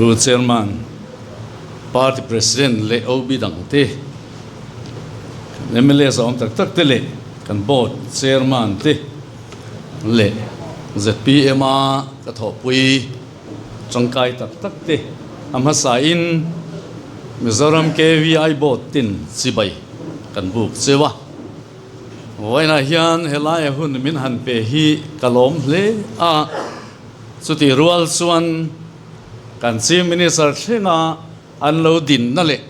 Pu Chairman, Party President leh OB dangte, kan mla zawm tak tak te leh kan Board Chairman te leh zpm a ka thawhpui tangkai tak tak te a hmasain Mizoram KVI Board tin chibai kan buk cheu a. Vawiinah hian helaia hun min han pe hi ka lawm hle a, chutih rual chuan kan Chief Minister thlenga an lo dinna leh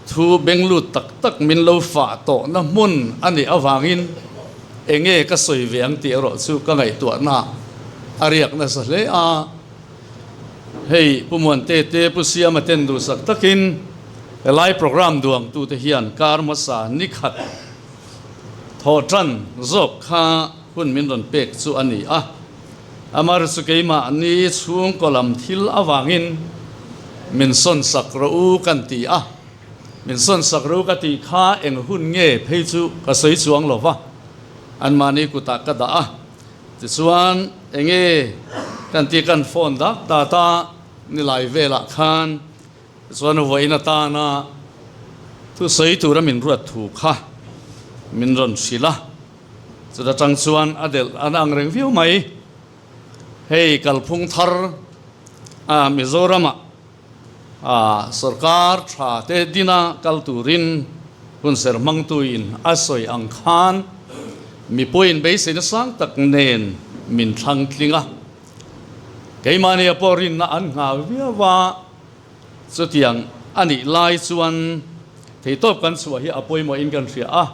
thu benglut tak tak min lo fah tawhna hmun a nih avangin enge ka sawi ve ang tih erawh chu ka ngaihtuahna a riak nasa hle a. Hei Pu Muante te Pu Siama ten duhsak takin helai programme duangtute hian kar hmasa ni khat thawh tan zawk kha hun min rawn pek chu a ni a. Amar chu keimahni chhungkaw lam thil avangin min sawn sak rawh u kan ti a. Min sawn sak rawh u ka tih kha eng hun nge phei chu ka sawi chuang lo va, anmahni kutah ka dah a. Tichuan, enge kan tih kan phone dak dat a, nilai velah khan tichuan vawiin atana thusawi tura min ruat thu kha min rawn hrilh a, chuta tang chuan a delh an ang reng viau mai. Hei kalphung thar a Mizoramah a sorkar tha te dina kal turin hunser hmangtuin a sawi ang khan mipuiin beiseina sang tak nen min thlang tling a. Keimahnia pawh rinna an nghal viau a, chutiang a nih lai chuan theitawp kan chhuah hi a pawimawhin kan hria a.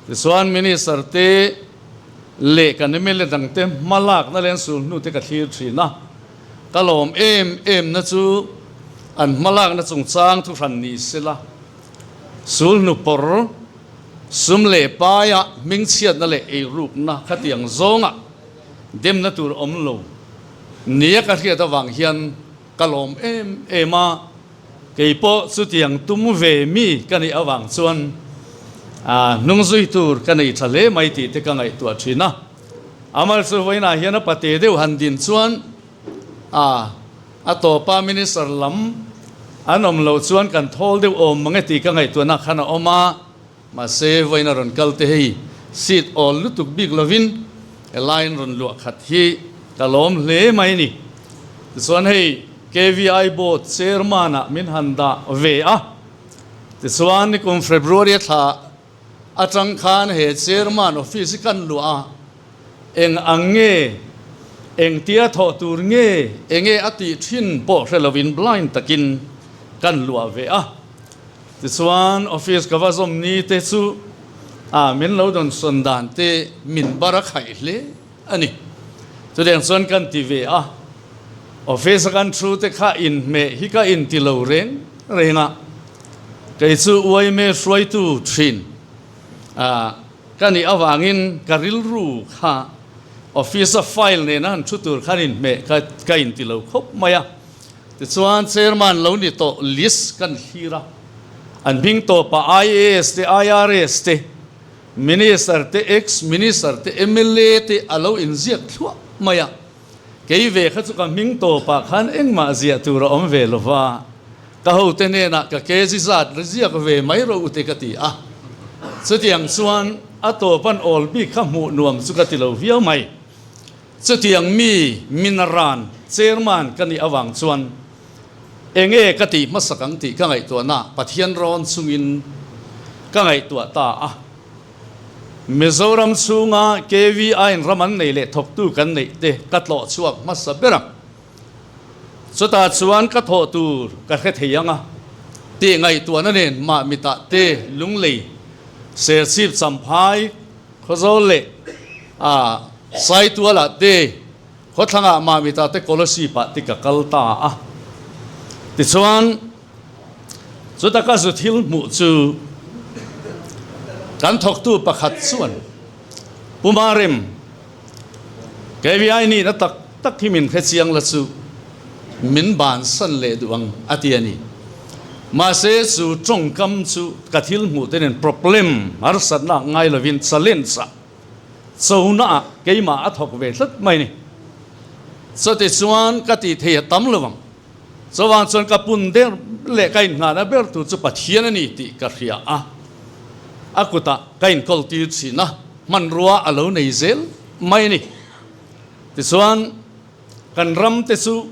Tichuan Minister te leh kan mla dangte hmalakna leh an sulhnu te ka thlir thin a. Ka lawm em em na chu an hmalakna chungchang thu hran ni sela, sulhnu pawr, sum leh paia hmingchhiatna leh eirukna khatiang zawnga demna tur awm lo nia ka hriat avang hian ka lawm em em a, kei pawh chutiang tum ve mi ka nih avang chuan hnung zui tur ka nei tha hle mai tih te ka ngaihtuah thin a. Amal chu vawiinah hian a pate deuh han din chuan a a tawpa minister lam an awm loh chuan kan thawl deuh awm mang e tih ka ngaihtuahna khan a awm a, mahse vawiin a rawn kal te hei seat awl lutuk bik lovin helai an rawn luah khat hi ka lawm hle mai a ni. Tichuan hei KVI board chairman ah min han dah ve a, tichuan nikum February a thla Atang khan he chairman office hi kan luah a, eng ang nge, engtia thawh tur nge, enge a tih thin pawh hre lovin blind takin kan luah ve a. Tichuan office ka va zawm ni te chu a min lo dawn sawn dan te min bar a khaih hle a ni. Chutiang chuan kan ti ve a, office a kan thu te kha inhmeh hi ka inti lo reng reng a. Kei chu uaime hruaitu thin a ka nih avangin ka rilru kha office a file nena han thu tur khan inhmeh ka ka inti lo khawp mai a. Tichuan chairman lo ni tawh list kan thlir a, an hming tawpah IAS te, IRS te, Minister te, ex Minister te, mla te a lo inziak thluah mai a. Kei ve kha chu ka hming tawpah khan engmah ziah tur a awm ve lo va, ka hote hnenah ka kg zat ri ziak ve mai rawh u te ka ti a. Chutiang chuan a tawp an awl bik kha hmuh nuam chu ka ti lo viau mai. Chutiang mi minaran chairman ka nih avang chuan enge ka tih hmasak ang tih ka ngaihtuahna Pathian rawn chungin ka ngaihtuah ta a. Mizoram chhunga KVI in ram an nei leh thawktu kan neih te ka tlawh chhuak hmasa ber a. Chutah chuan ka thawh tur ka hre thei ang a tih ngaihtuahna nen mah mitah te Lunglei, Serchhip Champhai, Khawzawl leh a Saitualah te Khawthlangah mah mitah te Kolasib-ah te ka kal ta a. Tichuan. Chuta ka zu thil hmuh chu kan thawktu pakhat chuan Pu Marem, KVI nihna tak tak hi min hrechiang la chu min bansan leh duh ang a ti a ni. Mahse chu tawngkam chu ka thil hmuh te nen problem harsatna ngai lovin challenge ah chona ah keimah a thawk ve tlat mai a ni. Chutichuan ka tih thei a tam lo ang. Chuvang chuan ka pun der leh ka inngahna ber tur chu Pathian a ni tih ka hria a, a kutah ka inkawl tir thin a, hmanrua a lo nei zel mai a ni. Tichuan kan ram te chu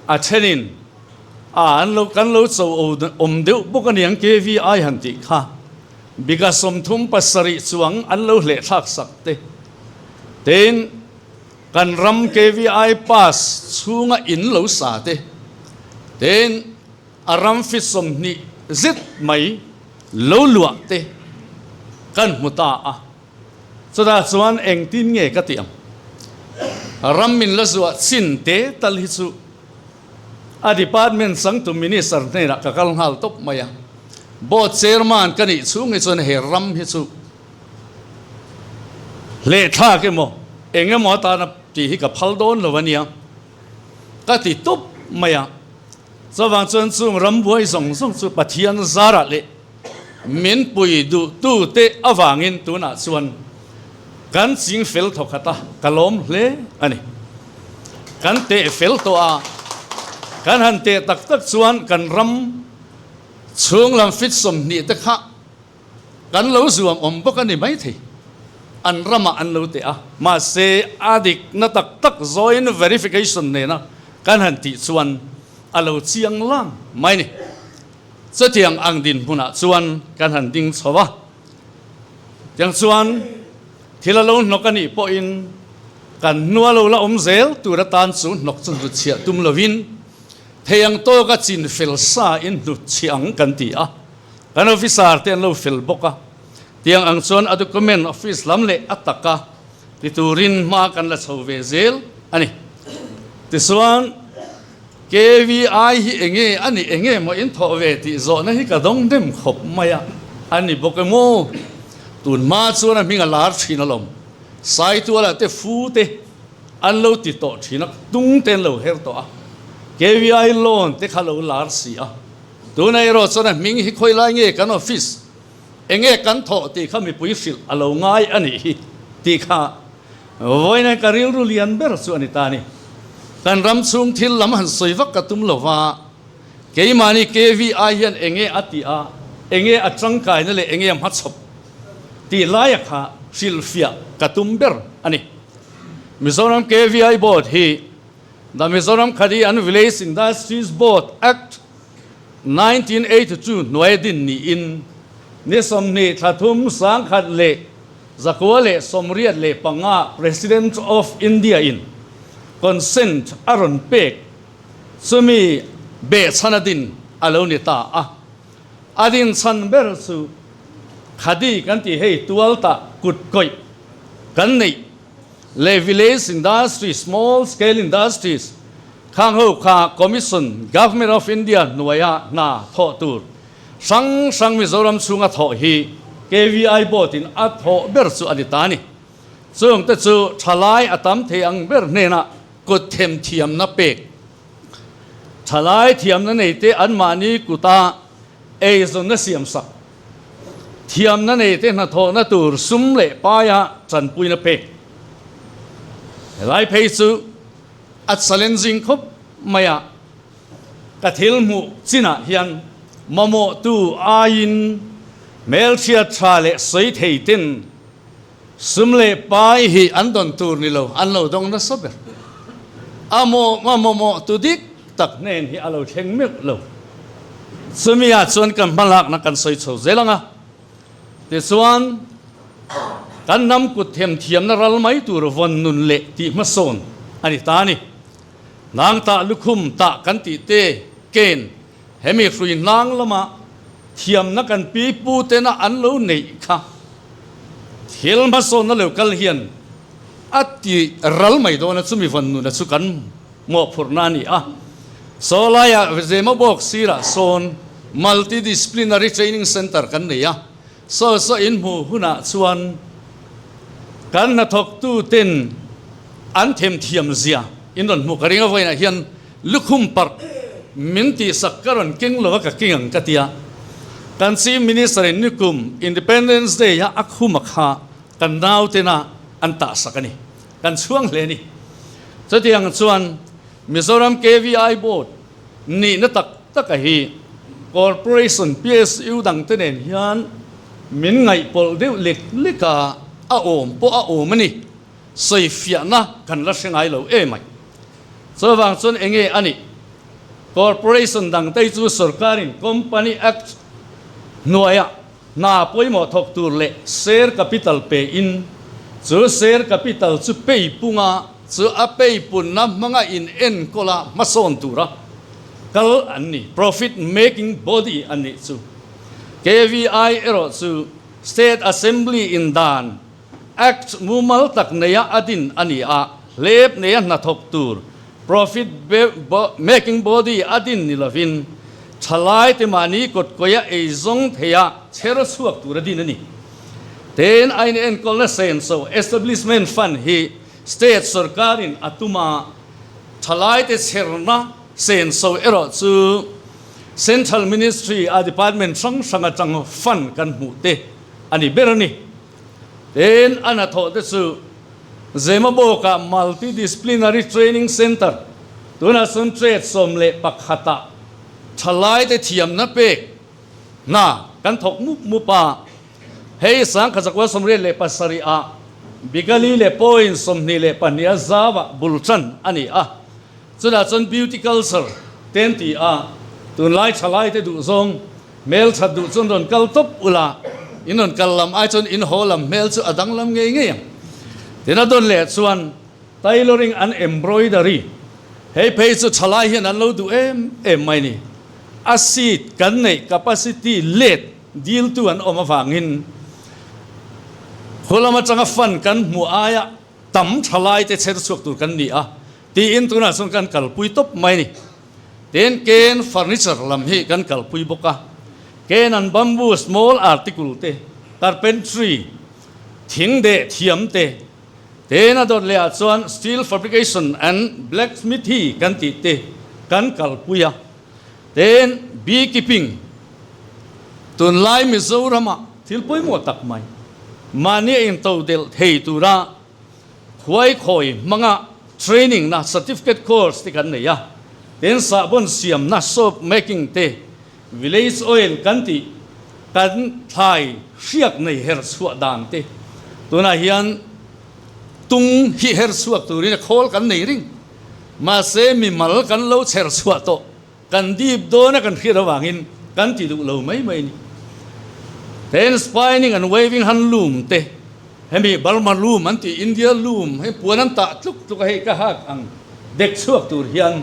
a thenin a an lo kan lo cho awm deuh bawk a niang KVI han tih kha biga 37 chuang an lo hleh thlak sak te tin kan ram KVI pass chhunga in lo sa te tin a ram fit 20 zet mai lo luah te kan hmu ta a. Chutah chuan engtin nge ka tih ang? Ram min la zuah chin te tal hi chu a department changtu minister hnenah ka kal nghal tawp mai a. Board chairman ka nih chhung hi chuan he ram hi chu hlehthlak emaw eng emaw atana tih hi ka phal dawn lo a nia ka ti tawp mai a. Chuvang chuan chung rambuai zawng zawng chu Pathian zarah leh Min pui duhtute avangin tunah chuan kan ching fel thaw khat a, ka lawm hle a ni. Kan teh fel tawh a, kan han teh tak tak chuan kan ram chhung lam fit 20 te kha kan lo zuam awm bawk a ni maithei. An ramah an lo teh a, mahse a dikna tak tak joint verification nena kan han tih chuan a lo chiang lang mai a ni. Chutiang ang dinhmunah chuan kan han ding chho a, tiang chuan thil a lo hnawk a nih pawhin kan hnua lo la awm zel tur atan chu hnawk chu hnutchhiah tum lovin thei ang tawka chin fel sa in hnutchhiah ang kan ti a, kan officer te an lo fel bawk a, tiang ang chuan a document office lam leh a taka ti turin hma kan la chho ve zel a ni. Tichuan. KVI hi enge a nih enge maw in thawh ve tih zawhna hi ka dawng hnem khawp mai a, a ni bawk em aw? Tun hma chuan a hming a lar thin alawm. Saituala te fu te an lo ti tawh thin a, tung te an lo her tawh a, KVI loan te kha lo lar si a. Tunah erawh chuan a hming hi khawi lai nge kan office enge kan thawh tih kha mipui hrilh a lo ngai a nih hi tih kha Vawiin ka rilru lian ber chu a ni ta a ni. Kan ram chhung thil lam han sawi vak ka tum lo va, keimahni KVI hian enge a tih a, enge a tangkaina leh enge a hmachhawp tih laia kha hrilhfiah ka tum ber a ni. Mizoram KVI Board hi The Mizoram Khadi and Village Industries Board Act, 1982 hnuaia din niin ni 20 thla thum 1985 President of India in consent a rawn pek chumi behchhan a din a lo ni ta a. A din chhan ber chu Khadi kan tih hei tual tah kut kawih kan neih leh village industry, small scale industries, khang ho kha Commission, Government of India hnuaia hna thawh tur hrang hrang Mizoram chhunga thawh hi KVI Board in a thawh ber chu a ni ta a ni. Chung te chu thalai a tam thei ang ber hnenah kut them thiamna pek, thalai thiamna neite anmahni kuta eizawnna siamsak, Thiamna neite hnathawhna tur sum leh paia chanpuina pek. Helai phei chu a challenging khawp mai a, ka thil hmuh chinah hian mamawhtu aiin hmelhriat tha leh sawi thei ten sum leh pai hi an dawn tur ni lo, an lo dawng nasa ber. A mamawhtu dik tak hnen hi a lo thleng meuh lo. Chumi ah chuan kan hmalakna kan sawi chho zel ang a, tichuan kan hnam kut themthiamna ral mai tur vawn nun leh tih hmasawn a ni ta a ni. Hnang tah lukhum tah kan tih te ken hemi hrui hnang lama thiamna kan pi pu tena an lo neih kha thil hmasawnna lo kal hian a ti ral mai dawn a, chumi vawn nuna chu kan mawhphurhna a ni a. Saw laiah Zemabawk sirah sawn Multi-Disciplinary Training Centre kan nei a, saw saw inhmuh hunah chuan kan hnathawktuten an themthiam zia in rawn hmuh ka ring a, vawiinah hian lukhum parh min tihsak ka rawn keng lo a, ka keng ang ka ti a. Kan Chief Minister in nikum Independence Day a a khum a kha kan nautena an tahsak a ni. Kan chhuang hle a ni. Chutiang chuan Mizoram KVI Board Nihna tak taka hi Corporation PSU dangte nen hian min ngaihpawlh deuh lek lek a, a awm pawh a awm a ni. Sawifiahna kan la hre ngai lo em ai. Chuvang chuan enge a nih? Corporation dangte chu sorkarin Company Act hnuaiah hna pawimawh thawk tur leh share capital pe in, chu share capital chu peipunga chu a peipunna hmanga in enkawla hmasawn tura kal an ni, profit making body an nih chu. KVI erawh chu State Assembly in dan, Act, mumal tak neia a din a ni a, hlep neia hnathawk tur, profit making body a din ni lovin, thalaite mahni kawtkawia eizawng theia chher chhuak tur a din a ni. Tin, a inenkawlna senso, establishment fund, hi state sorkarin a tum a, thalaite chherna senso erawh chu central ministry a department hrang hrang atang fund kan hmuh te a ni ber a ni. Tin, a hnathawh te chu Zemabawkah Multi-Disciplinary Training Centre, tunah chuan trade 11 ah thalaite thiamna pek hna kan thawk mup mup a. Hei 1987 ah Bigali leh point 22 a zauah bul tan a ni a. Chutah chuan Beauty Culture te an ti a, tunlai thalaite duhzawng Hmel that duh chuan rawn kal tawp ula, in rawn kal lam ai chuan in haw lam hmel chu a danglam ngei ngei ang. Tin a dawn leh chuan tailoring and embroidery, hei phei chu thalai hian an lo duh em em mai ni. A seat kan neih capacity let diltu an awm avangin khulam atanga fund kan hmuh aia tam thalai te chher chhuak tur kan ni a tiin tunah chuan kan kalpui tawp mai ni. Tin, Ken furniture lam hi kan kalpui bawk a, Ken and bamboo small article te, carpentry, thing deh thiam te, tin a dawt leh ah chuan steel fabrication and blacksmithy kan tih te kan kalpui a, tin beekeeping, tunlai Mizoram ah thil pawimawh tak mai, mahni a intodelh thei tura Khuaikhawi hmanga training na certificate course te kan nei a, tin sahbawn siamna soap making te, village oil kan tih kan thlai hriak nei her chhuah dan te, tunah hian tung hi her chhuak turin a khawl kan nei ring, mahse mimal kan lo chher chhuah tawh. Kan dip dawn a kan hriat avangin kan ti duh lo mai mai a ni. Then spinning and waving han loom te, hemi Burma loom an tih India loom hei puan an tah tluk tluk a hei ka hak ang dek chhuak tur hian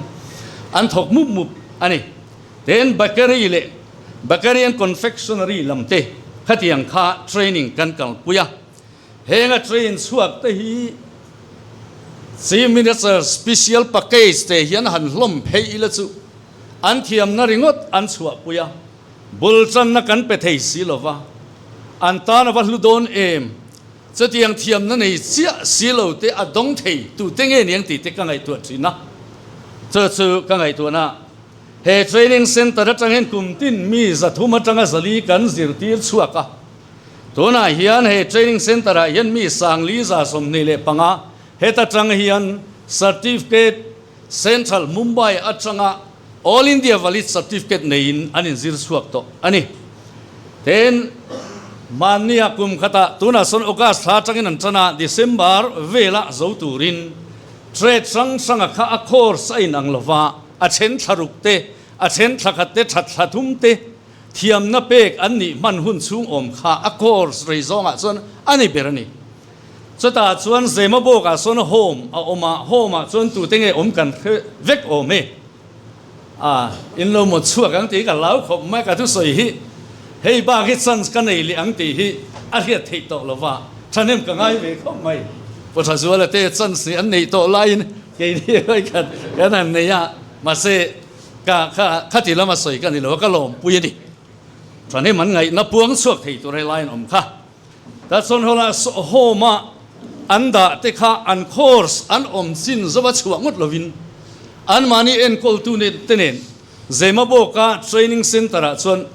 an thawk mup mup a ni. Then bakery leh bakery and confectionery lam te khatiang kha training kan kalpui a. Henga train chhuak te hi Chief Minister Special Package te hian han hlawm phei ila chu an thiamna ringawt an chhuahpui a, bul tanna kan pe thei si lova, an tan a va hlu dawn em? Chutiang thiamna nei chiah si lo te a dawng thei tute nge niang tih te ka ngaihtuah thin a, chu chu ka ngaihtuahna he training centre atang hian kum tin mi 300 atanga 400 kan zirtir chhuak a. Tunah hian he training centre ah hian mi 4125 heta tang hian certificate Central Mumbai atanga All India valid certificate neiin an inzir chhuak tawh a ni. Tin, mahnia kum khatah tunah sawn August thla atangin an tan a, December velah zo turin trade hrang hranga kha a course a inang lova, a then thla ruk te, a then thla khat te, that thla thum te, Thiamna pek an nih hman hun chhung awm kha a course rei zawngah chuan a ni ber a ni. Chutah chuan Zemabawkah sawn home a awm a, home ah chuan tute nge awm kan hre vek awm e. A, in lo mawt chhuak ang tih hi ka hlau khawp mai, ka thusawi hi hei bak hi chance ka nei leh ang tih hi a hriat theih tawh lo va, thahnem ka ngai ve khawp mai. Pu Thazuala te chance nih an neih tawh laiin keini vawikhat kan han nei a, mahse, Ka kha khati lama sawi ka ni lo a, ka lawmpui a ni. Thahnem an ngaihna puang chhuak thei tur helai an awm kha. Ta chuan hawla home a an dah te kha an course an awm chin zova chhuah ngawt lovin anmahni enkawltu te nen Zemabawka training centre ah chuan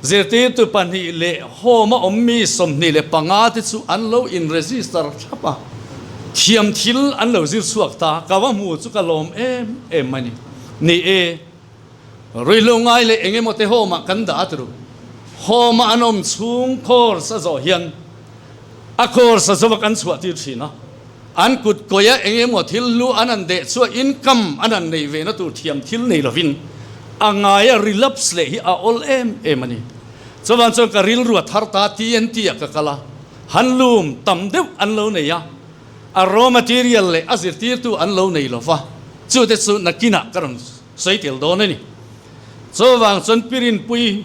zirtirtu pahnih leh home a awm mi 25 te chu an lo in register thlap a, thiam thil an lo zir chhuak ta. Ka va hmu chu ka lawm em em mai ni. Ni e. Ruihhlo ngai leh eng emaw te home ah kan dah a turu. Home a an awm chhung course a zawh hian a course a zawh a kan chhuah tir thin a. An kut kawia eng emaw thil hlu an han deh chuah income an han nei ve na tur thiam thil nei lovin a ngaia relapse leh hi a awl em em a ni. Chuvang chuan ka rilru a thar ta TNT ah ka kal a, handloom tam deuh an lo nei a, a raw material leh a zirtirtu an lo nei lova, chute chu nakinah ka rawn sawi tel dawn a ni. Chuvang chuan Pirinpui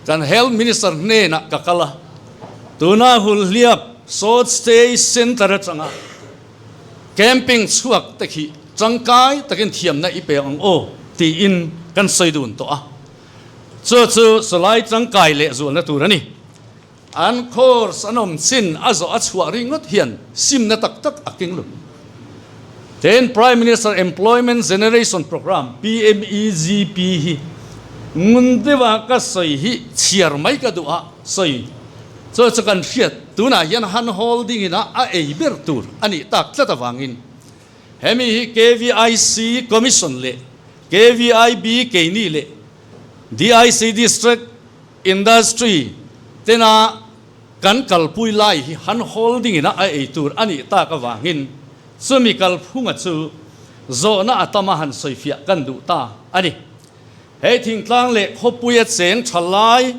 kan Health Minister hnenah ka kal a, tuna Hulhliap Short Stay Centre atanga camping chhuak te khi tangkai takin thiamna i pe ang aw tiin kan sawi dun tawh a. Chu chu sawlai tangkai leh zualna tur a ni. An course an awm chin a zawh a chhuah ringawt hian simna tak tak a keng lo. Tin, Prime Minister Employment Generation Programme, PMEGP, hi ngun deuha ka sawi hi chhiar mai ka duh a, sawi chu chu kan hriat tunah hian hand holding ina a ei ber tur a nih tak tlat avangin hemi hi KVIC Commission leh KVIB keini leh DIC District Industry tena kan kalpui lai hi han holding ina a ei tur a nih tak avangin chumi kalphunga chu zawhna a tama han sawifiah kan duh ta a ni. Hei thingtlang leh khawpuia cheng tha lai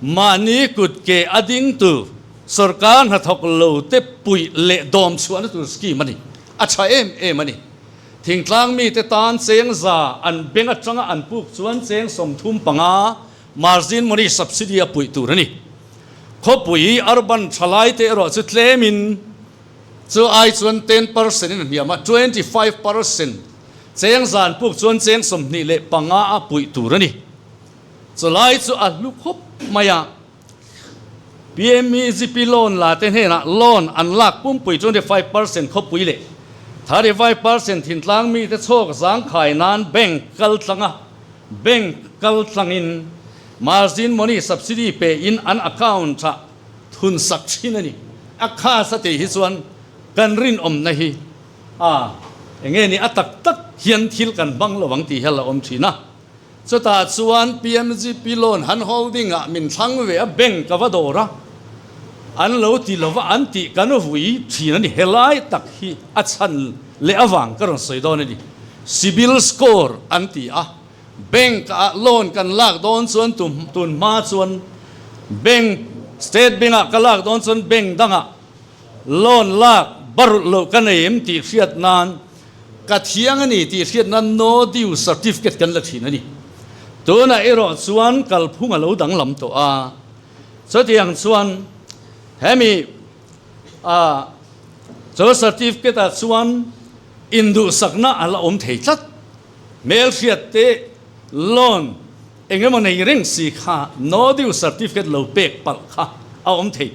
mahni kut ke a ding tu sorkar hnathawk lo te puih leh dawm chhuahna tur scheme a ni. A tha em em a ni. Thingtlang mite tan cheng za an bank atanga an puk chuan cheng 35 margin money subsidy a puih tur a ni. Khawpui urban thalaite erawh chu tlemin chu ai chuan 10% in a hniam a, 25% cheng za an puk chuan cheng 25 a puih tur a ni. Chulai chu a hlu khawp mai a. PMEGP loan la te hnenah loan an lak pumpui 25% khawpui leh 35% thintlang mite chhawk zangkhai nan bank kal tlang a, bank kal tlangin margin money subsidy pe in an account ah thun sak thin a ni. A khas a tih hi chuan kan rinawmna hi a enge ni a tak tak hian thil kan hmang lo ang tih hi a la awm thin a. Chutah chuan PMGP loan han holding ah min thlang ve a, bank ka va dawr a, an lo ti lo va, an tih kan vui thin a ni. Helai tak hi a chhan leh avang ka rawn sawi dawn a ni. Cibil score an ti a, bank ah loan kan lak dawn chuan tun hma chuan bank, state bank ah ka lak dawn chuan bank dangah loan lak barulh loh ka nei em tih hriat nan Ka thiang a ni tih hriatna no due certificate kan la thin a ni. Tunah erawh chuan kalphung a lo danglam tawh a. Chutiang chuan hemi a chu certificate ah chuan induhsakna a la awm thei tlat. Hmelhriat te loan eng emaw nei reng si kha no due certificate lo pek palh kha a awm thei.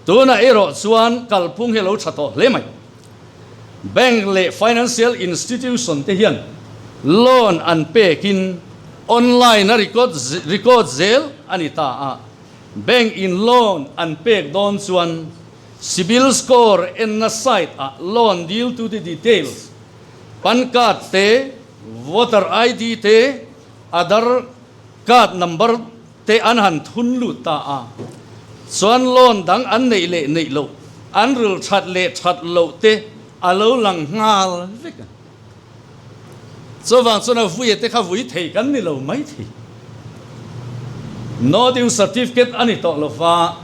Tunah erawh chuan kalphung hi a lo tha tawh hle mai. Bank leh financial institution te hian loan an pekin online a record record zel a ni ta a. Bank in loan an pek dawn chuan CIBIL score enna site ah loan dil tute details, pan card te, voter ID te, Aadhar card number te an han thun lut ta a, chuan loan dang an neih leh neih loh, an ril that leh that loh te a lo lang nghal vek a. Chuvang chuan a vuia te kha vui thei kan ni lo mai thei. No due certificate a ni tawh lo va,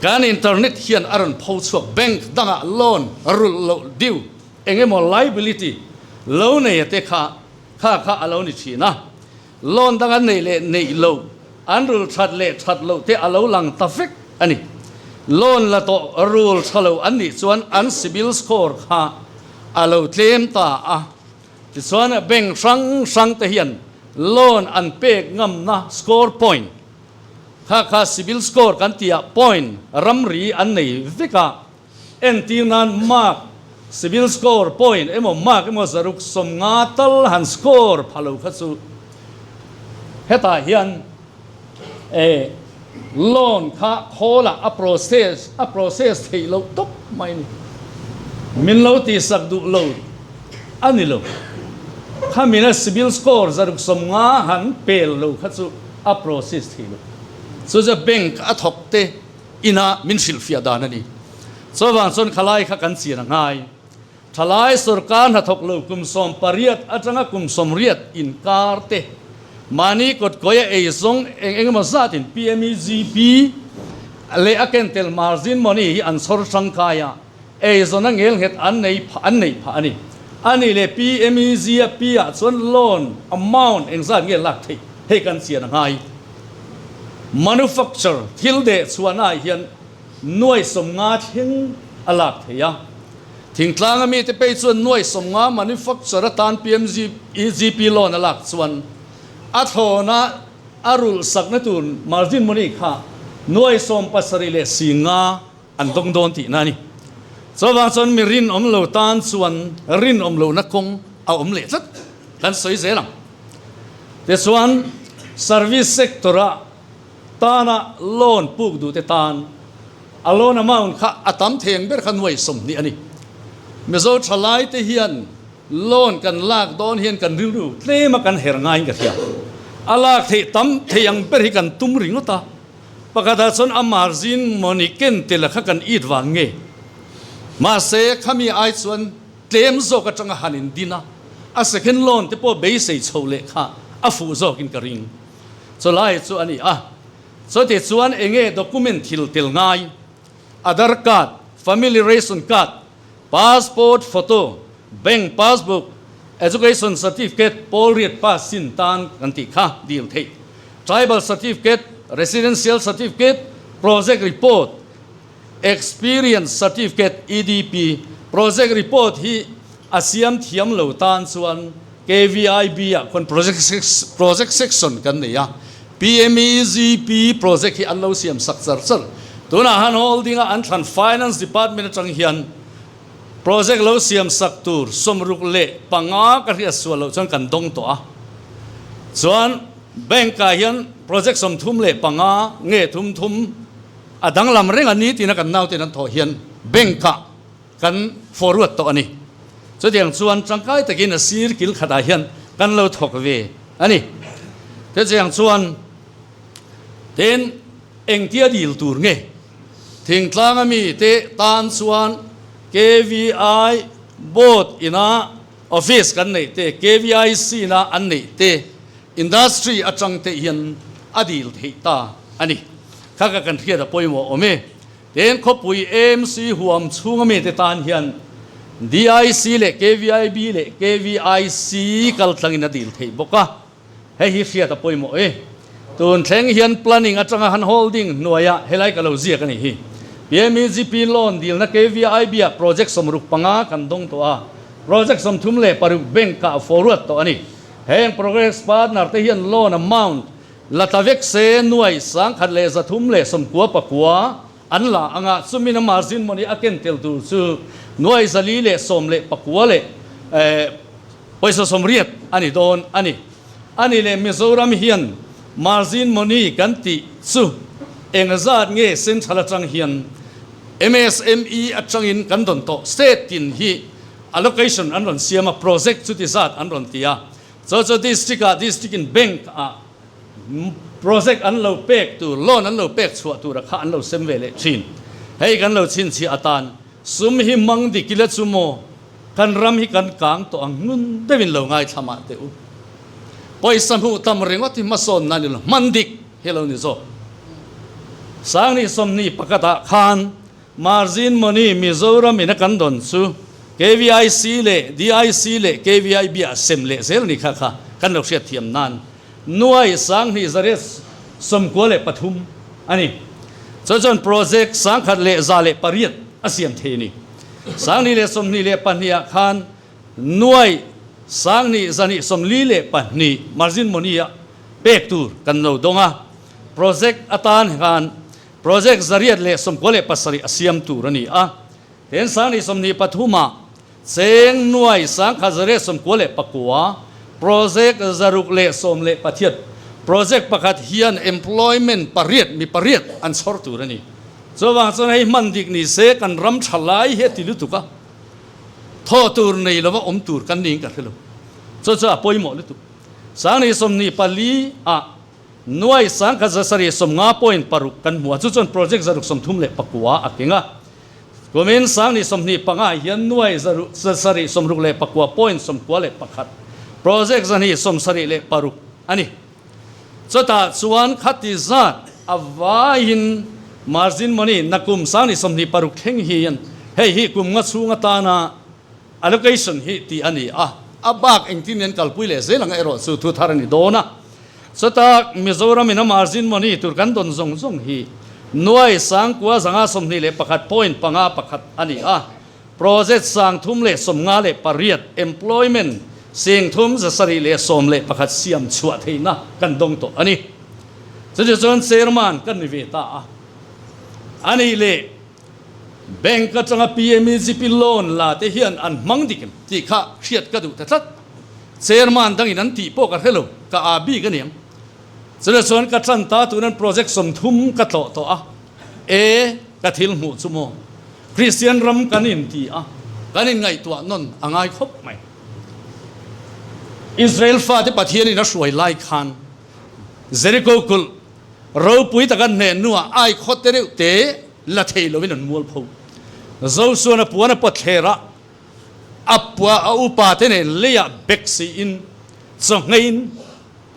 kan internet hian a rawn pho chhuak bank dangah loan rulh loh due eng emaw liability lo neia te kha kha kha a lo ni thin a. Loan dang an neih leh neih loh, an rul that leh that loh te a lo lang ta vek a ni. Loan la tawh rul tha lo an nih chuan an CIBIL score kha a lo tlem ta a. Tichuan bank hrang hrang te hian loan an pek ngamna score point kha kha CIBIL score kan tih ah point ramri an nei vek a. Entir nan mark, CIBIL score point emaw mark emaw 150 tal han score pha lo kha chu hetah hian eh loan kha khawlah a process a process theih loh tawp mai a ni. Min lo tihsak duh lo a ni lo. Khamina CIBIL score 650 han pel lo kha chu a process thei lo. Chu chu bank a thawk te ina min hrilhfiah dan a ni. Chuvang chuan khalai kha kan chian a ngai. Thalai sorkar hnathawk lo kum 18 atanga kum 80 inkar te mahni kawtkawia ei zawng eng eng emaw zatin PMEGP leh a kentel margin money hi an chhawr tangkai a, eizawn a ngelnghet an nei phah an neih phah a ni. A nih leh PMEG a P ah chuan loan amount engzat nge lak theih hei kan chian a ngai. Manufacture thil deh chhuahna ah hian nuai 50 thleng a lak theih a. Thingtlanga mite pei chuan nuai 50 manufacture atan PMEGP loan a lak chuan a thlawna a rulh sakna tur margin money kha nuai 75 an dawng dawn tihna a ni. Chuvang chuan mi rinawm lo tan chuan rinawm lohna kawng a awm leh tlat kan sawi zel ang. Tichuan service sector-a tana loan puk duhte tan a loan amount kha a tam thei ang ber kha nuai 20 a ni. Mizo thalaite hian loan kan lak dawn hian kan rilru tlema kan her ngaiin ka hria. A lak theih tam thei ang ber hi kan tum ringawt a. Pakhatah chuan a margin money ken tel kha kan it vang nge. Mahse khami ai chuan tlem zawk atanga han in din a, a second loan te pawh beisei chho leh kha a fuh zawkin ka ring. Chulai chu a ni a. Chuti chuan enge document thil tel ngai? Aadhaar card, family ration card, passport photo, bank passbook, education certificate, pawl riat pass chin tan kan tih kha dil theih, tribal certificate, residential certificate, project report, experience certificate, EDP, project report hi a siam thiam lo tan chuan KVIB ah khuan project project section kan nei a, PMEGP project hi an lo siam sak char char. Tunah han holding a an thlan Finance Department atang hian project lo siam sak tur 65 ka hriat sual loh chuan kan dawng tawh a. Chuan bank ah hian project 35 nge thum thum a danglam reng a ni tina kan nauten an thawh hian bank ah kan forward tawh a ni. Chutiang chuan tangkai takin a sir kil khatah hian kan lo thawk ve a ni. Chutiang chuan tin engtia dil tur nge thingtlanga mite tan chuan KVI board ina office kan neih te, KVIC na an neih te, industry atang te hian a dil theih ta a ni. Kha ka kan hriat a pawimawh awm e. Tin, khawpui AMC huam chhunga mite tan hian DIC leh KVIB leh KVIC kal tlangin a dil theih bawk a, hei hi hriat a pawimawh e. Tun thleng hian planning atanga han holding hnuaiah helai ka lo ziak a nih hi. PMEGP loan dilna KVIB ah project 65 kan dawng tawh a, project 36 bank ah forward tawh a ni. Heng progress partner te hian loan amount La tla vek se nuai 1399 an la anga chumin a margin money a ken tel tur chu nuai 419 leh pawisa 80 a ni dawn a ni. A ni leh Mizoram hian margin money kan tih chu engzat nge central atang hian MSME atangin kan rawn tawh state tin hi allocation an rawn siam a project chuti zat an rawn ti a. Chu chu district ah district in bank ah project an lo pek tur loan an lo pek chhuah tur a kha an lo sem ve leh thin. Hei kan lo chhinchhiah atan sum hi mang dik ila chu maw kan ram hi kan kang tawh ang hnun deuhin lo ngaithla mah teh u. Pawisa hmuh tam ringawt hi hmasawn nan ilo hman dik hi lo ni zawk. Sangni 21 ah khan Margin money Mizoram in a kan dawn chu KVIC leh DIC leh KVIB ah sem leh zel ni kha kha kan lo hriat thiam nan nuai 2893 a ni. Chu chuan project 1108 a siam thei a ni. 2022 ah khan nuai 2142 margin money ah pek tur kan lo dawng a. Project atan khan Project 897 a siam tur a ni a. Ten 2023 ah cheng nuai 1899 project 618 project pakhat hian employment pariat mi pariat an chhawr tur a ni. Chuvang chuan hei hman dik ni se kan ram tha lai hi a ti lutuk a, thaw tur nei lova awm tur kan niin ka hre lo. Chu chu a pawimawh lutuk. 2024 ah nuai 1750.6 kan hmu a, chu chuan project 639 a keng a. Kumin 2025 ah hian nuai 769.91 project 276 a ni. Chutah chuan khati zat a vaiin margin money nakum 2026 thleng hian hei hi kum nga chhung atana allocation hi tih a ni a, a bak engtin an kalpui leh zel ang erawh chu thu thar a ni dawn a. Chutah Mizoram in a margin money tur kan dawn zawng zawng hi nuai 9521.51 a ni a. Project 358 employment 3711 siam chhuah theihna kan dawng tawh a ni. Chutiang chuan Chairman kan ni ve ta a. A nih leh Bank atanga PMEGP loan la te hian an hmang dik em tih kha hriat ka duh ta tlat. Chairman dangin an tih pawh ka hre lo, ka aa bik a niang. Chutiang chuan ka tan ta tunan project 30 ka tlawh tawh a. E, ka thil hmuh chu maw? Kristian ram kan inti a, kan inngaihtuah nawn a ngai khawp mai. Israel fate Pathianin a hruai lai khan Jericho kulh ropui taka hneh hnuah ai khaw te reuh te la thei lovin an mual pho. Joshua-na puan a pawt thler a, a pua a upa te nen leiah bek siin chawhngeiin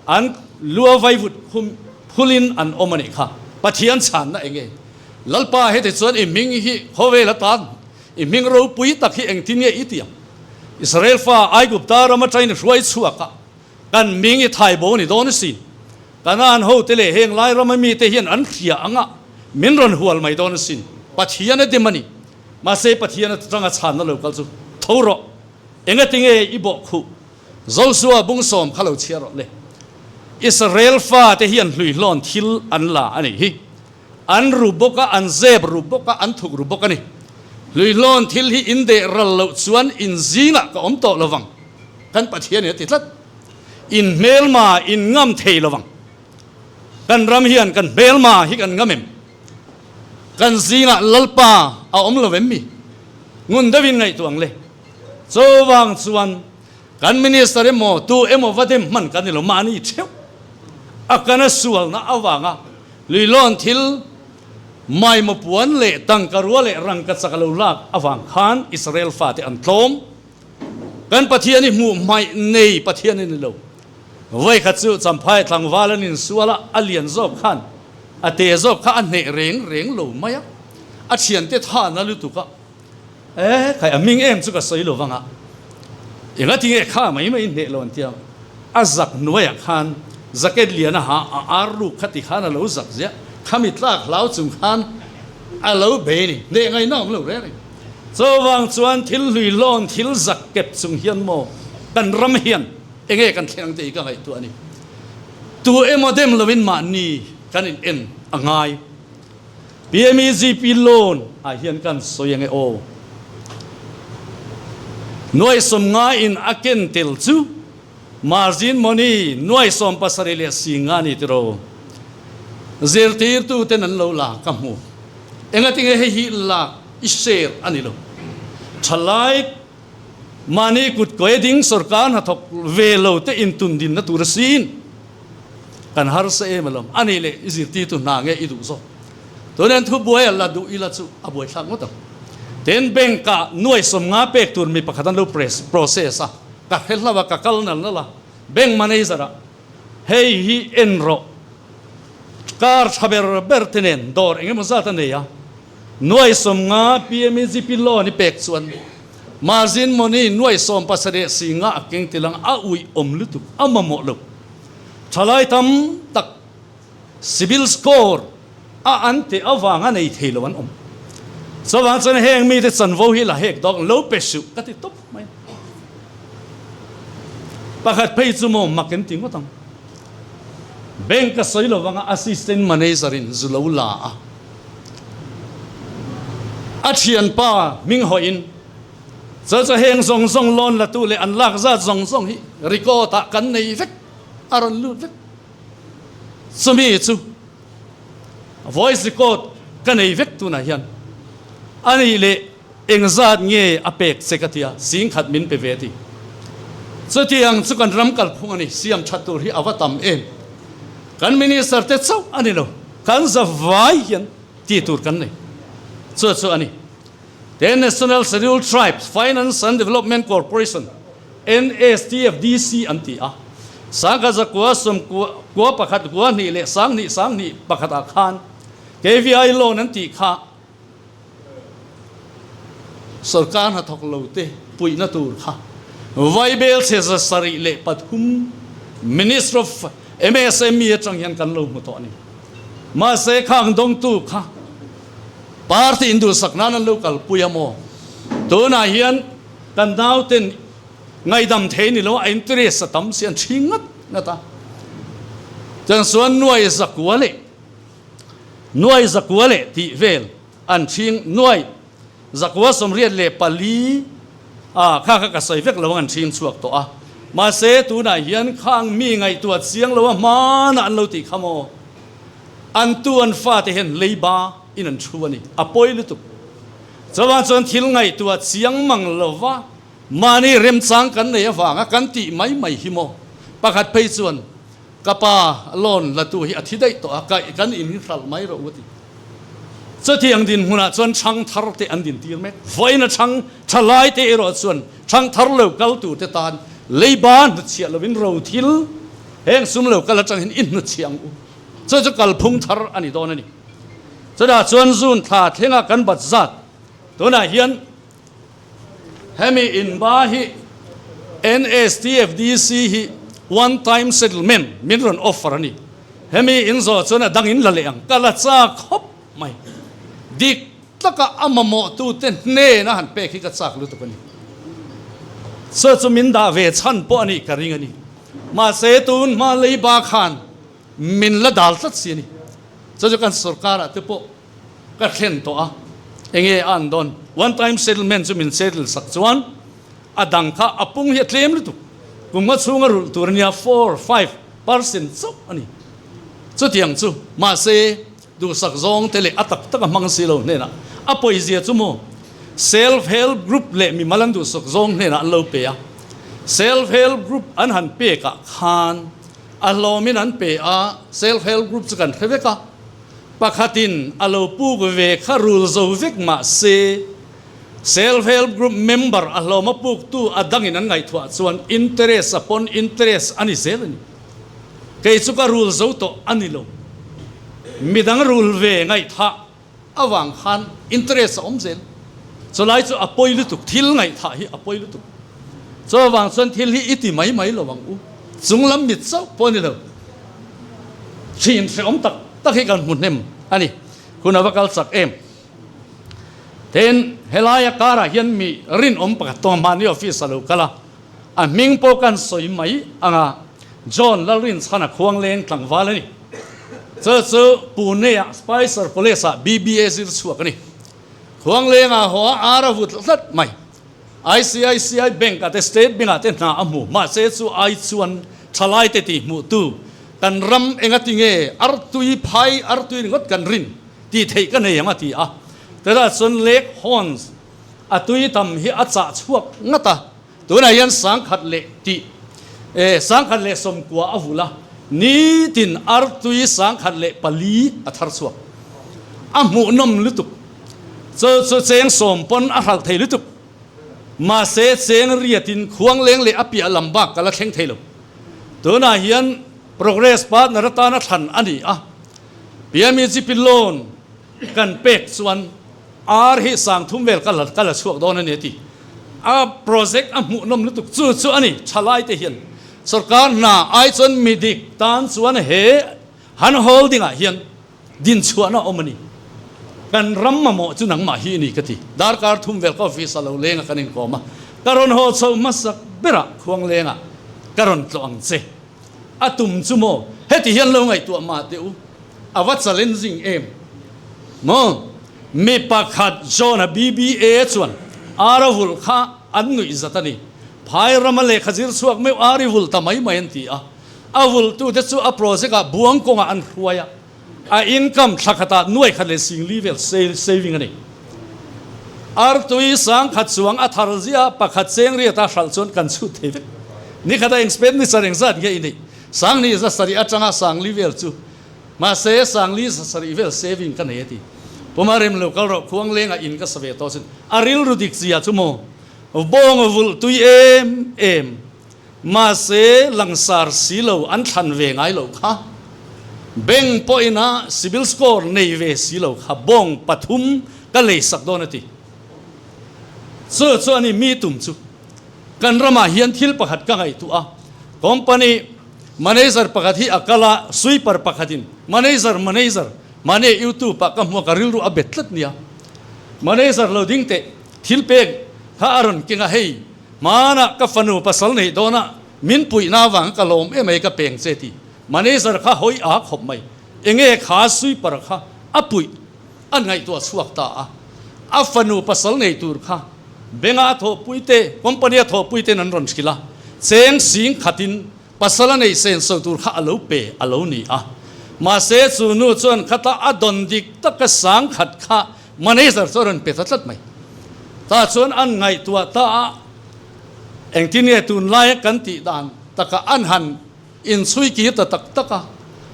An lua vaivut khum phulin an awm a nih kha. Pathian chhanna eng nge? Lalpa heti chuan i hming hi khawvel atan i hming ropui tak hi engtin nge i ti ang? Israel fa Aigupta ram atangin i hruai chhuak a, kan hming i thai bo ni dawn asin. Kanaan hote leh heng lai rama mite hian an hria ang a, min rawn hual mai dawn asin. Pathian a dim a ni. Mahse Pathian atanga chhanna lo kal chu tho rawh. Engatinge i bawhkhuh? Joshua bung sawm kha lo chhiar rawh le. Israel fate hian hluihlawn thil an la a nih hi. An ru bawk a, an zep ru bawk a, an thuk ru bawk a ni. Hluihlawn thil hi in deh ral loh chuan in zingah ka awm tawh lo vang. Kan Pathian in a ti tlat. In hmelma in ngam thei lo vang. Kan ram hian kan hmelma hi kan ngam em? Kan zingah Lalpa a awm lo em mi? Ngun deuhin ngaihtuah ang le. Chuvang chuan kan Minister emaw tu emaw va dem hman kan ni lo, mahni theuh a kana sualna avanga luilawn thil maimaw puan leh tangka rua leh rangka chak a lo lak avang khan Israel fate an tlawm. Kan Pathian hi hmuh hmaih nei Pathian a ni lo. Vawikhat chu Champhai tlangval an insual a, a lian zawk khan a te zawk kha a hneh reng reng lo mai a, a thiante than a lutuk a. E, khai a hming em chu ka sawi lo vang a, enga ti nge kha mai mai hneh lo an tia, a zak hnuaiah khan jacket lian a ha a ar ruk kha ti khan a lo zak ziah, khami tlak hlau chung khan a lo bei ni, hneh ngaihna awm lo reng reng. Chuvang chuan thil hlui hlawn thil zak kep chung hian maw kan ram hian enge kan thleng ang tih hi ka ngaihtuah a ni. Tu emaw dem loin mahni kan in en a ngai. PMEGP loan ah hian kan sawi ange aw. Nuai 50 in a ken tel chu margin money nuai 70 leh 90 ni tiraw. Zirtirtu ten an lo la ka hmu. Engatinge hei hi lak i share a ni lo. Thalai mahni kut kawi ding sorkar hnathawk ve lo te intundinna tur a sin. Kan harsa em alawm. A nih leh i zirtirtu hna nge i duh zawk? Tunin thu buai a la duh ila chu a buaithlak ngawt ang. Tin, bank ah nuai 50 pek tur mi pakhat an lo process a, ka hre hlau a, ka kal nal nal a, bank manager ah hei hi en rawh, car tha ber ber te nen dawr eng emaw zat a nei a, nuai 50 PMEGP loan i pek chuan margin money nuai 79 a keng tilang a uih awm lutuk a mamawh lo. Thalai tam tak CIBIL score a an teh avanga nei thei lo an awm. Chuvang chuan heng mite chanvo hi la hek dawk lo pe suh ka ti tawp mai. Pakhat phei chu maw mak in ti ngawt ang. Bank a sawi lo vanga assistant manager in zu lo la a. A thianpa hming hawih in Chu chu heng zawng zawng loan la tu leh an lak zat zawng zawng hi record ah kan nei vek, a rawn lut vek. Chumi chu voice record ka nei vek tunah hian a nih leh eng zat nge a pek che ka tia, 10,000 min pe ve ti. Chutiang chu kan ram kalphung a ni, siam that tur hi a va tam em. Kan minister te chauh a ni lo, kan zavai hian tih tur kan nei. Chu chu a ni. Te National Scheduled Tribes Finance and Development Corporation, NSTFDC, an ti a. Sangkhat zakua sawmkua kua pakhat kua hnih leh sanghnih sanghnih pakhatah khan KVI loan an tih kha Sorkar hnathawk lo te puihna tur kha Vaibel chhe 73 Minister of MSME atang hian kan lo hmu tawh a ni. Mahse khang dawngtu kha party induhsak nan an lo kalpui a maw? Tunah hian kan nauten ngaihdam thei ni lo a interest a tam si an ṭhing ngat ngat a. Chuan chuan nuai zakua leh Nuai zakua leh tih vel an ṭhing nuai zakua 84 a kha kha ka sawi vek lo ang an ṭhing chhuak tawh a. Mahse tunah hian khang mi ngaihtuah chiang lo a hmanah an lo tih kha maw? An tu an fate hian leiba in an thu a ni. A pawi lutuk. Chuvang chuan thil ngaihtuah chiang mang lova mahni remchang kan nei avanga kan tih mai mai hi maw? Pakhat phei chuan Ka pa loan la tu hi a thi daih tawh a, kaih kan in hi hralh mai rawh u a ti. Chutiang dinhmunah chuan chhang thar te an dintir mek. Vawiin a chhang tha lai te erawh chuan chhang thar lo kal tur te tan leiba hnutchhiah lovin ro thil heng sum lo kal atang hian i hnutchhiah ang u. Chu chu kalphung thar a ni dawn a ni. Chutah chuan June thla thlenga kan bat zat tunah hian Hemi inba hi NSTFDC hi one time settlement min rawn offer a ni. Hemi in zawh chuan a dang in la leh ang. Ka la chak khawp mai. Dik taka a mamawhtute hnena han pek hi ka chak lutuk a ni. Chu chu min dah ve chhan pawh a nih ka ring a ni. Mahse tun hma leiba khan min la dal tlat si a ni. Chu chu kan sorkarah te pawh Ka thlen tawh a, enge a an dawn? One time settlement chu min settle sak chuan a dang kha a pung hi a tlem lutuk. Kum nga chhunga rulh tur ania four, 5% chauh a ni. Chutiang chu mahse duhsak zawng te leh a tak tak a hmang si lo hnenah a pawizia chu maw self help group leh mimal an duhsak zawng hnenah an lo pe a. Self help group an han pekah khan a hlawmin an pe a, self help group chu kan hre vek a. Pakhatin a lo puk ve kha rul zo vek mah se, Self Help Group member a hlawm a puktu a dangin an ngaihtuah chuan interest a pawn interest a ni zel a ni. Kei chu ka rul zo tawh a ni lo. Midang rul ve ngaihthah avang khan interest a awm zel. Chulai chu a pawi lutuk, thil ngaihthah hi a pawi lutuk. Chuvang chuan thil hi i ti mai mai lo ang u. Chunglam mit chauh pawh a ni lo. Thin hrehawm tak tak hi kan hmu hnem a ni. Hun a va kal chak em. Tin, helaia karah hian mi rinawm pakhat tawng mahni office a lo kal a, a hming pawh kan sawi mai ang a, John Lalrinchhana Khuangleng tlangval a ni. Chu chu Pune-ah Spicer College-ah BBA zir chhuak a ni. Khuanglengah haw a ar a vut tlat mai. ICICI Bank ah te State Bank ah te hna a hmu. Mahse chu ai chuan thalai te tih hmuh tu kan ram enga ti nge artui phai artui ringawt kan rin tih theih ka nei ang a ti a. Tah chuan Lake Horns a tui tam hi a chah chhuak ngat a. Tunah hian 10,000 leh tih e 1090 a vul a, nitin artui 1004 a thar chhuak. A hmuhnawm lutuk. Chu chu cheng sawm pawn a hralh thei lutuk. Mahse cheng riatin khuang leng leh a piah lam bak ka la thleng thei lo. Tunah hian Progress Partner atana thlan a ni a, PMEGP loan kan pek chuan ar hi 3000 vel ka la ka la chhuak dawn a ni a ti. A project a hmuhnawm lutuk chu chu a ni. Thalai te hian sorkar hna ai chuan midik tan chuan he han holding ah hian Dinchhuahna awm a ni. Kan ram mamawh chu nangmah hi i ni ka ti. Darkar thum vel ka office a lo leng a kan inkawm a, ka rawn haw chho hmasak berah Khuanglengah ka rawn tlawh ang che. A tum chu maw heti hian lo ngaihtuah mah teh u, a va challenging em maw? Mi pakhat John-a BBA chuan ar a vulh kha an nuih zat a ni. Phai rama lehkha zir chhuak meuh ar i vulh ta mai mai an ti a. A vulhtute chu a project ah buang kawngah an hruai a, a income thla khatah nuai khat leh singli vel saving a nei. Artui 10,000 chuang a thar zia pakhat cheng riata hralh chuan kan chhut thei vek. Nikhata expenditure engzat nge i neih? Sangni zasarih atanga sangli vel chu mahse sangli zasarih vel saving ka nei a ti. Puma rem lo kal rawh khuang lengah in ka sa ve tawh sin. A rilru dik zia chu maw? Bawng vulh tui em em. Mahse langsar si lo an thlan ve ngai lo kha. Bank pawhin a CIBIL score nei ve si lo kha bawng pathum ka lei sak dawn a ti. Chu chu a ni mi tum chu. Kan ramah hian thil pakhat ka ngaihtuah a, company manager pakhat hi a kal a, sweeper pakhatin manager manager mahni youtube ah ka hmu a ka rilru a bet tlat nia. Manager lo ding teh thil pek kha a rawn keng a hei hmanah ka fanu pasal neih dawnah min puihna avang ka lawm em ai ka peng che ti. Manager kha hawi a khawp mai enge kha sweeper kha a puih A ngaihtuah chhuak ta a, a fanu pasal nei tur kha Benga a thawhpui te, company a thawhpui ten an rawn hrilh a, cheng sing khatin pasal a nei senso tur kha a lo pe a lo ni a. Mahse chu nu chuan khata a dawn dik taka sang khat kha manager chu a rawn pe ta tlat mai. Tah chuan an ngaihtuah ta a, engtin nge tunlaia kan tih dan taka an han inchhui kir ta tak tak a,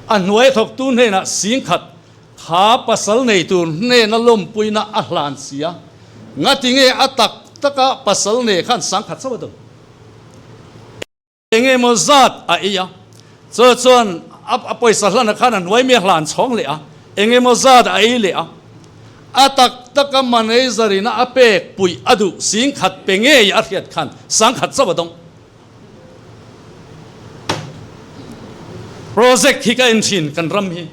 a hnuai thawktu hnenah sing khat Kha pasal nei tur hnena lawmpuina a hlan si a, ngati nge a tak taka pasal nei khan sangkhat chauh a do? Enge maw zat a ei a, chu chuan a pawisa hlana khan a hnuai mi a hlan chhawng leh a, enge maw zat a ei leh a, a tak taka manager ina a pek puih a duh singkhat pe ngei a hriat khan sangkhat chauh a dawng. Project hi ka en thin kan ram hi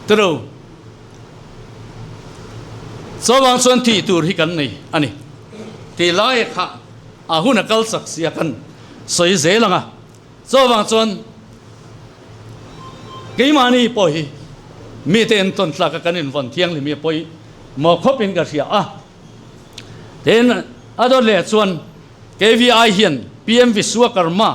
tiro chuvang chuan tih tur hi kan nei a ni tih lai kha a hun a kal chak sia kan sawi zel ang a chuvang chuan keimahni pawh hi mite entawn tlaka kan invawn thianghlim hi a pawi maw khawpin ka hria a. Tin, a dawt leh chuan KVI hian PM Vishwakarma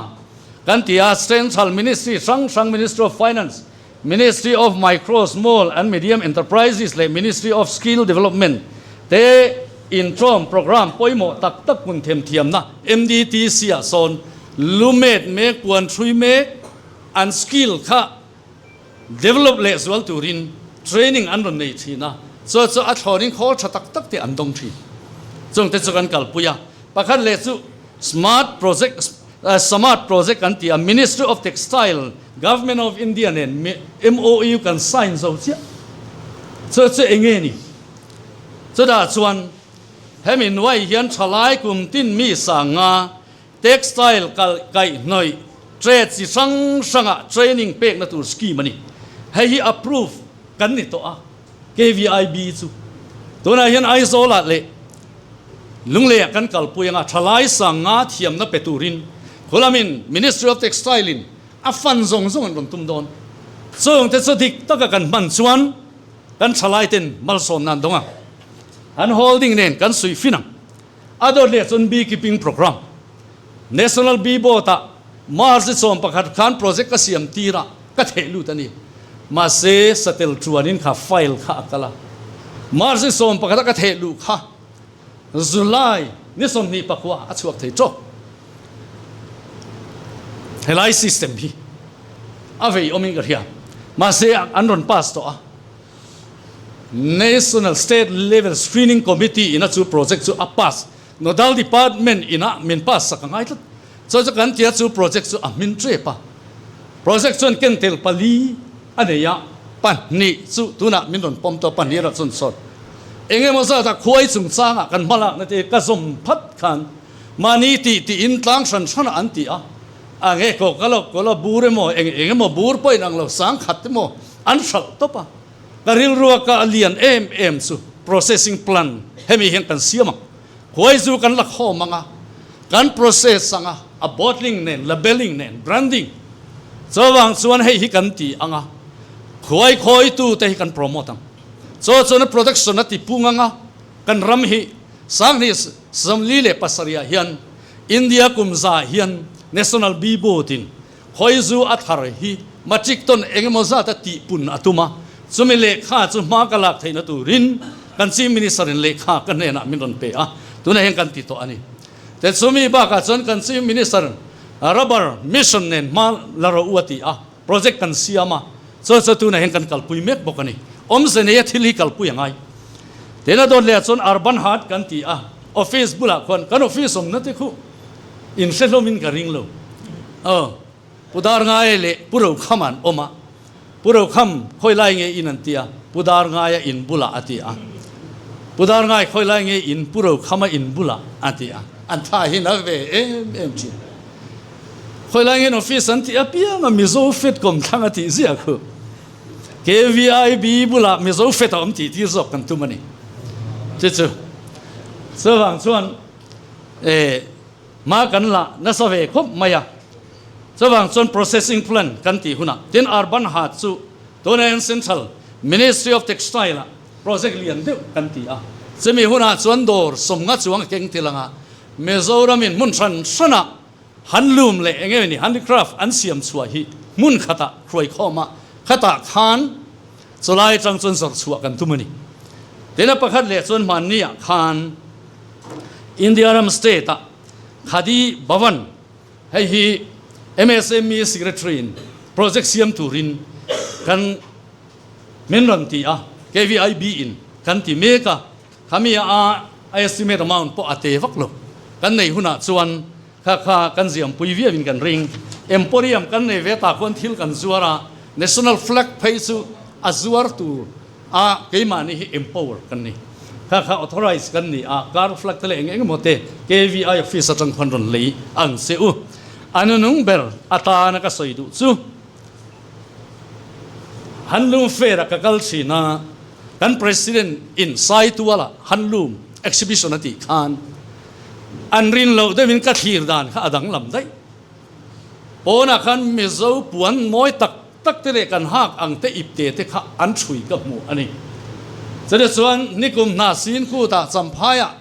kan ti a, Central Ministry hrang hrang Ministry of Finance, Ministry of Micro, Small and Medium Enterprises leh Ministry of Skill Development te intawm programme pawimawh tak tak kun themthiamna MDTC ah sawn lumet mek, puan hrui mek, an skill kha Develop leh zual turin training an rawn nei thin a, chu chu a thlawnin khawl tha tak tak te an dawng thin. Chungte chu kan kalpui a, pakhat leh chu smart project Samart project kan ti a, Ministry of Textile, Government of India nen MOU kan sign zo chiah. Chu chu eng nge ni? Chutah chuan hemi nuai hian thalai kum tin mi sanga Textile kal kaihhnawih trade chi hrang hrangah training pekna tur scheme a ni. Hei hi approve kan ni tawh a, KVIB chu. Tunah hian Aizawlah leh Lungleiah kan kalpui anga thalai sanga thiamna pe turin khulamin Ministry of Textile in a fund zawng zawng an rawn tum dawn. Chungte chu dik taka kan hman chuan kan thalai ten malsawm nan dawng ang. An holding nen kan suih fin ang. A dawt leh chuan Beekeeping Programme, National Bee Board-ah March 11 khan project ka siam tir a, ka theh lut a ni. Mahse, satel chuanin kha file kha a kal a. March 11 a ka theh luh kha July ni 29 a chhuak thei tawk. Helai system hi a vei awmin ka hria. Mahse, an rawn pass tawh a. National State Level Screening Committee ina chu project chu a pass. Nodal Department ina min pass sak a ngai tlat. Chuan chu kan tia chu project chu a hmin tep a. Project chuan ken tel pali a nei a, pahnih chu tunah min rawn pawm tawh pahnih erawh chuan sawt. Eng emaw zat a khuai chungchangah kan hmalakna te ka zawm phat khan mahni tih tiin tlang hran hranah an ti a. A nge kaw ka lo kaw la bur emaw eng eng emaw bur pawhin ang lo sangkhat emaw An hralh tawp a, ka rilrua ka lian em em chu processing plant hemi hian kan siam ang, khuai zu kan la khawm ang a, kan process ang a, a bottling nen, labelling nen, branding chuvang chuan hei hi kan ti ang a, khuai khawitu te hi kan promote ang, chu chuan a production a ti pung ang a, kan ram hi 2077 ah hian India kum za hian National Bee Board in Khawizu a thar hi matric ton engemaw zat a tihpun a tum a, chumi lehkha chu hma ka lak theihna turin kan Chief Minister in lehkha ka hnenah min rawn pe a, tunah hian kan ti tawh a ni. Te chumi bakah chuan kan Chief Minister Rubber Mission nen hma la rawh u a ti a, project kan siam a, chuan chu tunah hian kan kalpui mek bawk a ni. Awmze neia thil hi kalpui a ngai. Tena dawt lehah chuan Urban Heart kan ti a, office bulah khuan kan office awmna te khu inhre hlawmin ka ring lo. Aw, Pu Darngaia leh Pu Rokham an awm a, Pu Rokham khawi lai nge in an ti a, Pu Darngaia in bulah a ti a. Pu Darngai khawi lai nge in Pu Rokhama in bulah a ti a. An tha hi na ve em em thin. Khawi lai nge in office an tih apiang a Mizo Fet kawmthlang a tih ziah khu. KVIB bulah Mizo Fet a awm tih tir zawk kan tum a ni. Chu chu. Chuvang chuan eh Hma kan la nasa ve khawp mai a, chuvang chuan processing plant kan tih hunah tin Urban Haat chu tunah hian Central Ministry of Textile ah project lian deuh kan ti a, chumi hunah chuan dawr sawmnga chuang a keng tel anga Mizoram in hmun hran hranah handloom leh eng emaw ni handicraft an siam chhuah hi hmun khatah hruai khawm a, khatah khan chulai atang chuan zawrh chhuah kan tum a ni. Tin a pakhat leh chuan hmanni ah khan India ram state ah Khadi Bhavan hei hi MSME Secretary in project siam turin kan min rawn ti a, KVIB in kan ti mek a, khami a estimate amount pawh a te vak lo. Kan nei hunah chuan kha kha kan ziampui viau in kan ring. Emporium kan nei ve ta khuan thil kan zuar a, National Flag phei chu a zuar tur a keimahni hi empower kan ni. Kha kha authorize kan ni a, car flag te leh eng eng emaw te KVI office atang khuan rawn lei ang che u. A nunung ber atana ka sawi duh chu Handloom Fair a ka kal thin a, kan President in Saituala Handloom Exhibition a tih khan an rin loh deuhin ka thlir dan kha a danglam daih. Pawnah khan Mizo puan mawi tak tak te leh kan hak ang te ip te te kha an ṭhui ka hmuh a ni. Chutah chuan nikum hna sin kutah Champhaiah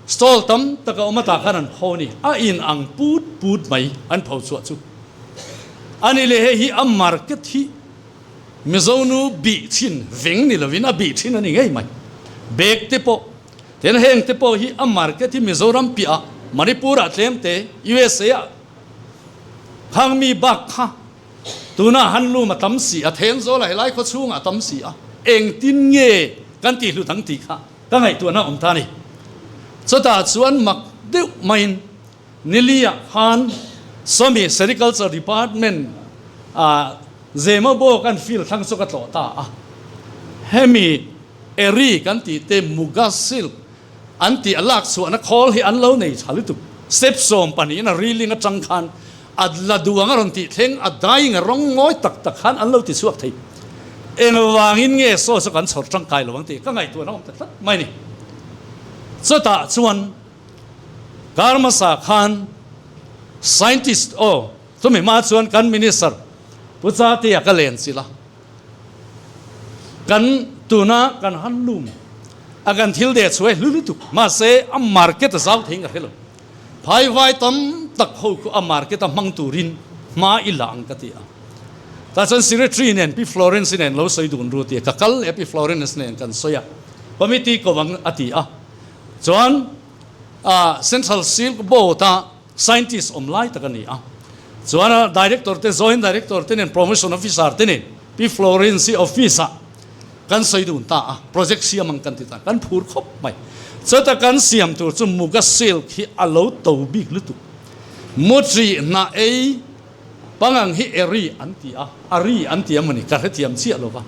stall tam tak a awm atah khan an pho a ni. A in ang put put mai an pho chhuah chu a ni leh hei hi a market hi Mizo nu bih thin veng ni lovin a bih thin a ni ngei mai. Bag te pawh Tin heng te pawh hi a market hi Mizoram piah ah Manipur ah tlem te USA ah khang mi bak kha tuna handloom a tam si a Thenzawl ah helai khaw chhung ah a tam si a engtin nge kan tih hlut ang tih kha ka ngaihtuahna a awm ta a ni. Chutah chuan mak deuh maiin Nili ah khan Sawmi Sericulture Department ah Zemabawk an field thlang chu ka tlawh ta a hemi Eri kan tih te Muga silk an tih a lak chhuahna khawl hi an lo nei tha lutuk. Step 12 in a reeling atang khan a la duang a rawn tih thleng a dyeing a rawng ngawi tak tak khan an lo ti chhuak thei. Engvangin nge saw chu kan chhawr tangkai lo ang tih ka ngaihtuahna awm ta tlat mai ni. Chutah chuan kar hmasa khan scientist aw chumi hma chuan kan minister Pu Chatea ka len chilh a. Kan tuna kan handloom a kan thil deh chhuai hlu lutuk mahse a market a zau thei ka hre lo. Phai vai tam tak ho khu a market a hmang turin hma i la ang ka ti a. Tah chuan secretary nen Pi Florence nen lo sawi dun ru tia ka kal leh a Pi Florence nen kan sawi a committee ko ang a ti a. Chuan Central Silk Board a Scientist awm lai tak a ni a. Chuan a Director te, Joint Director te nen Promotion Officer te nen Pi Florence-i office ah kan sawi dun ta a, project siam ang kan ti ta, kan phur khawp mai. Chuta kan siam tur chu Muga Silk hi a lo to bik lutuk. Mutri hnah ei pangang hi eri an ti a, ari an ti a mawni ka hrethiam chiah lo va.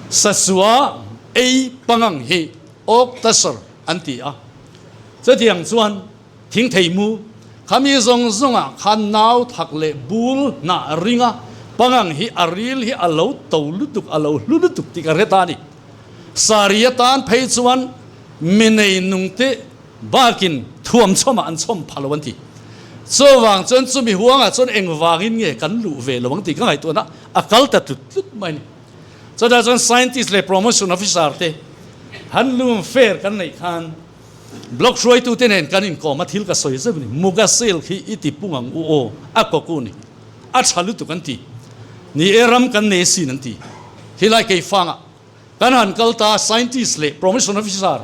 Sasua ei pangang hi Oak Tasser an ti a. Chutiang chuan Thingthei mu, Khami zawng zawngah khan nau thak leh bul hnah ring a, pangang hi a ril hi a lo to lutuk, a lo hlu lutuk tih ka hre ta a ni. Sari atan phei chuan mi nei nungte bakin thuam chhawmah an chhawm pha lo an ti. Chuvang chuan chumi huangah chuan engvangin nge kan luh ve lo ang tih ka ngaihtuahna a kal ta tlut tlut mai a ni. Chutah chuan scientist leh promotion officer te handloom fair kan neih khan, Block hruaitute nen kan inkawm a, thil ka sawi zeuh ni. Muga silk hi i ti pung ang u aw, a kawk u ni. A tha lutuk an ti. Ni e ram kan nei sin an ti. Helai Keifangah kan han kal ta a, scientist leh promotion officer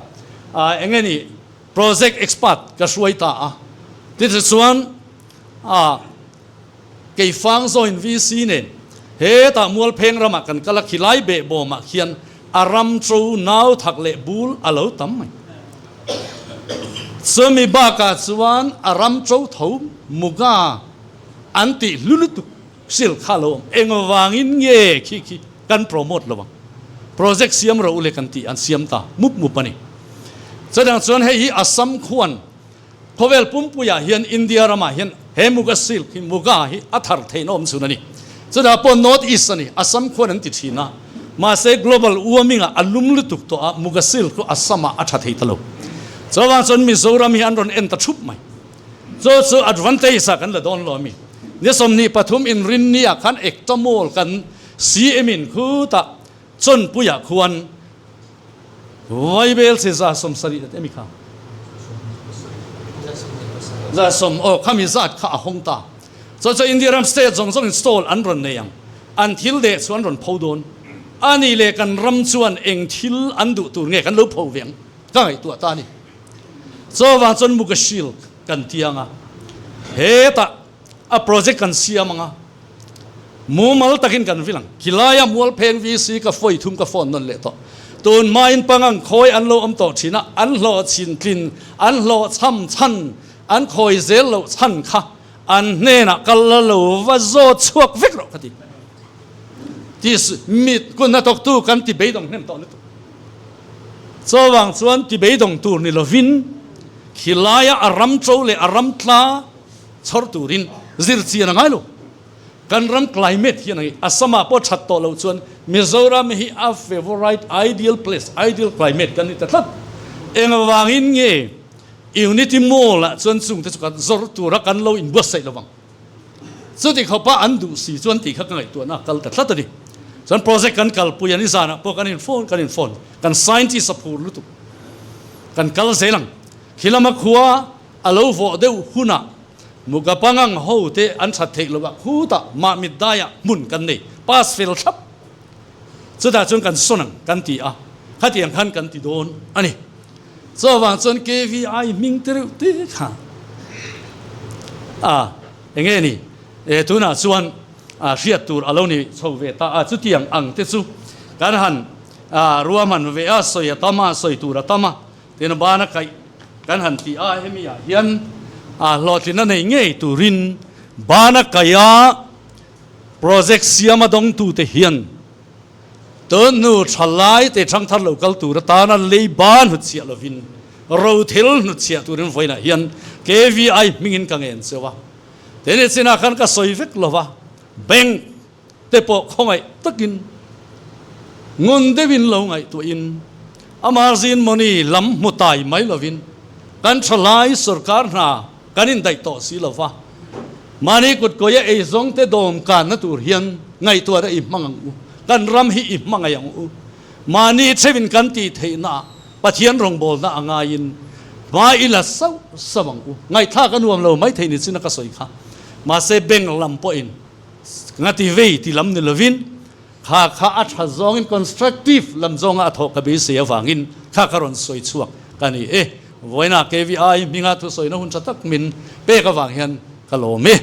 eng nge ni project expert ka hruai ta a. Tichuan a Keifang zawin VC nen hetah Mualpheng ramah kan kal a, khilai behbawmah khian a ram to nau thak leh bul a lo tam mai. Chumi bakah chuan a ram to tho muga an tih hlu lutuk sil kha lo awm. Engvangin nge khi khi kan promote lo ang? Project siam ro le kan tih an siam ta mup mup a ni. Chutiang chuan hei hi Assam khuan Khawvel pumpuiah hian India ramah hian he Muga silk hi Muga hi a thar theihna awm chhun a ni. Chutah pawh North East a ni, Assam khuan an ti thin a. Mahse global warming ah a lum lutuk tawh a, Muga silk chu Assam ah a tha thei ta lo. Chuvang chuan Mizoram hi an rawn en ta thup mai. Chu chu advantage ah kan la dawn lo a mi. Ni 23 inrinni ah khan Ekta Mall kan CM in khutah Chawnpuiah khuan Vaibel che 70 a ti ami kha? 100 aw khami zat kha a hawng ta. Chuan chuan India ram state zawng zawng in stall an rawn nei ang. An thil deh chu an rawn pho dawn. A nih leh kan ram chuan eng thil an duh tur nge kan lo pho ve ang ka ngaihtuah ta a ni. Chuvang chuan Mukashilk kan ti ang a, hetah a project kan siam ang a, mumal takin kan vil ang. Khilaia Mualpheng VC ka fawi thum ka phone nawn leh tawh. Tun hmain pangang khawi an lo awm tawh thin a, an hlawh chhin tlin, an hlawh chham chhan, an khawi zel loh chhan kha an hnenah kal la lo va zawt chhuak vek rawh ka ti. Ti mit kun hnathawktu kan ti beidawng hnem tawh lutuk. Chuvang chuan ti beidawng tur ni lovin khilaia a ram to leh a ram tla chhawr turin zir chian a ngai lo. Kan ram climate hian a ngi. Assam ah pawh that tawh loh chuan Mizoram hi a favourite ideal place, ideal climate kan ni ta tlat. Engvangin nge Unity Mall ah chuan chungte chu kan zawr tura kan lo inbuatsaih lo vang. Chuti khawpa an duh si chuan tih kha ka ngaihtuahna a kal ta tlat a ni. Chuan project kan kalpui a ni zanah pawh kan in phone kan in phone kan scientist a phur lutuk. Kan kal zel ang. Khilama khua A lo vawh deuh hunah Mugapangang ho te an that theih loh a, khutah mahmit daiah hmun kan nei, pass fel thlap. Chutah chuan kan sawn ang kan ti a, khatiang khan kan ti dawn a ni. Chuvang chuan KVI hming te reuh te kha a enge ni e tunah chuan a hriat tur a lo ni chho ve ta a, chutiang ang te chu kan han ruahman ve a, sawi a tam a, sawi tur a tam a. Tin bana kaih kan han ti a, hemi ah hian a hlawhtlin a nei ngei turin bana kaiha project siama dawngtute hian tun hnu thalai te thangthar lo kal tur atana lei ban hnutchhiah lovin rothil hnutchhiah turin vawiinah hian KVI hmingin ka ngen cheu a. Tin i chinah khan ka sawi vek lova, bank te pawh khawngaih takin ngun deuhin lo ngaihtuahin a margin money lam hmu tai mai lovin kan thalai sorkar hna kan indaih tawh si lova, mahni kutkawia eizawngte dawmkanna tur hian ngaihtuahna i hmang ang u, kan ram hi i hmangaih ang u, mahni theuhin kan tih theihna Pathian rawngbawlna a ngaiin hma i la sauh sauh ang u. Ngaihthlak a nuam lo maithei ni chin a ka sawi kha, mahse bank lam pawhin Ngati vei ti lam ni lovin kha kha a tha zawngin constructive lam zawnga a thawh ka beisei avangin kha ka rawn sawi chhuak ka ni e. Vawiinah KVI hminga thusawina hun tha tak min pek avang hian ka lawm e.